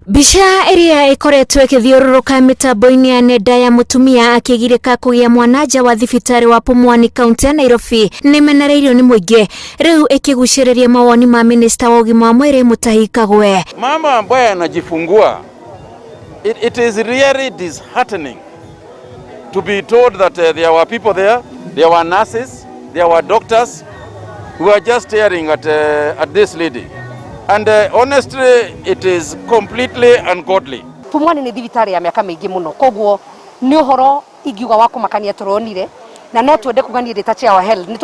Mbica ĩrĩa ĩkoretwo ĩkĩthiũrũrũka mĩtambo-inĩ ya nenda ya mũtumia akĩgirĩka kũgĩa mwana nja wa thibitarĩ wa Pumwani kaunti ya Nairobi nĩmenereirio nĩ mũingĩ, rĩu ĩkĩgucĩrĩria mawoni ma minista wa ũgima wa mwĩrĩ Mutahi Kagwe. Mama ambaye anajifungua, it is really disheartening to be told that there were people there, there were nurses, there were doctors who are just staring at this lady. And honestly, it is completely ungodly. Pumwani nĩ thibitarĩ ya mĩaka mĩingĩ mũno, koguo nĩ ũhoro ingiuga wa kũmakania tũronire, na no twende kuga niĩ ndĩ ta chair wa health nĩ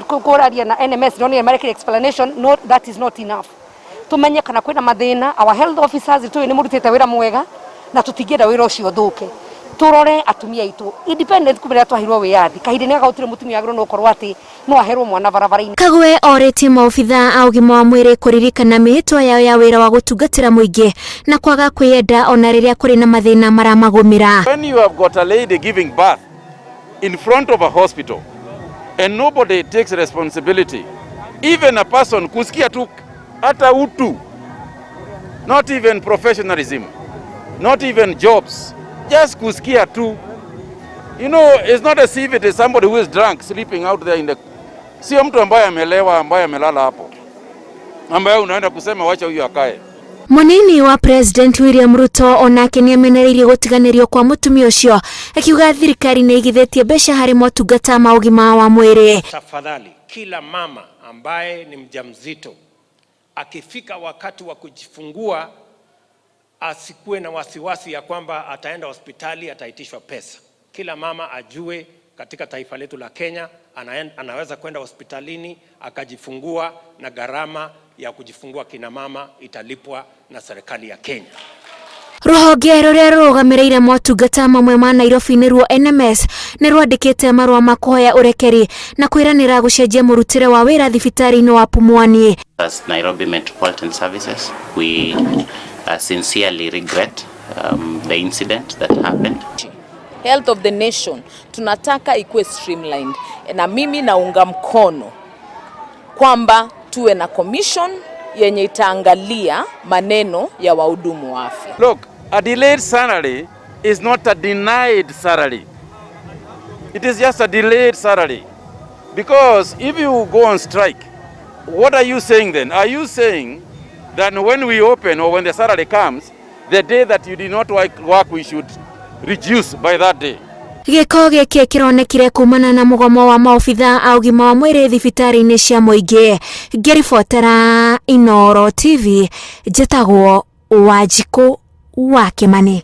tũkũraria na NMS ndonire marekire explanation. No, that is not enough. Tumenye kana kwĩna mathĩna. Our health officers, tũĩ nĩ mũrutĩte wĩra mwega na tũtingĩenda wĩra ũcio ũthũke. Turore atumia aitũ independent kuma rĩrĩa twaheirwo wĩyathi, kahinda-inĩ gaka gũtirĩ mũtumia wagĩrĩirwo nĩ gũkorwo atĩ no aherwo mwana barabara-inĩ. Kagwe orĩtie maobithaa a ũgima wa mwĩrĩ kũririkana mĩhĩtwa yao ya wĩra wa gũtungatĩra mũingĩ na kwaga kwĩyenda ona rĩrĩa kũrĩ na mathĩna maramagũmĩra. When you have got a lady giving birth in front of a hospital and nobody takes responsibility, even a person kusikia tu hata utu, not even professionalism, not even jobs, just kusikia tu. It's not as if it is somebody who is drunk sleeping out there in the... Sio mtu ambaye amelewa, ambaye amelala hapo, ambaye unaenda kusema wacha huyu akae. Munini wa President William Ruto onake nĩ amenereirie gũtiganĩrio kwa mũtumia ũcio, akiuga thirikari nĩ ĩigithĩtie mbeca harĩ motungata ma ũgima wa mwĩrĩ. Tafadhali, kila mama ambaye ni mjamzito akifika wakati wa kujifungua asikuwe na wasiwasi ya kwamba ataenda hospitali ataitishwa pesa. Kila mama ajue katika taifa letu la Kenya anaweza kwenda hospitalini akajifungua, na gharama ya kujifungua kina mama italipwa na serikali ya Kenya. Rũhonge rũrĩa rũrũgamĩrĩire motungata mamwe ma Nairobi nĩruo NMS nĩ rwandĩkĩte marũa ma kũhoya ũrekeri na kwĩranĩra gũcenjia mũrutĩre wa wĩra thibitarĩ-inĩ wa Pumwani. As Nairobi Metropolitan Services, we sincerely regret the incident that happened. Health of the nation tunataka ikuwe streamlined, na mimi naunga mkono kwamba tuwe na commission yenye itaangalia maneno ya wahudumu wa afya. Look, a delayed salary is not a denied salary. It is just a delayed salary. Because if you go on strike, what are you saying then? Are you saying that when we open or when the salary comes, the day that you did not work, we should reduce by that day? Gĩko gĩkĩ kĩronekire kumana na mũgomo wa maobithaa a ũgima wa mwĩrĩ thibitarĩ-inĩ cia mũingĩ. Ngĩribotera Inooro TV, njĩtagwo Wanjikũ wa Kĩmani.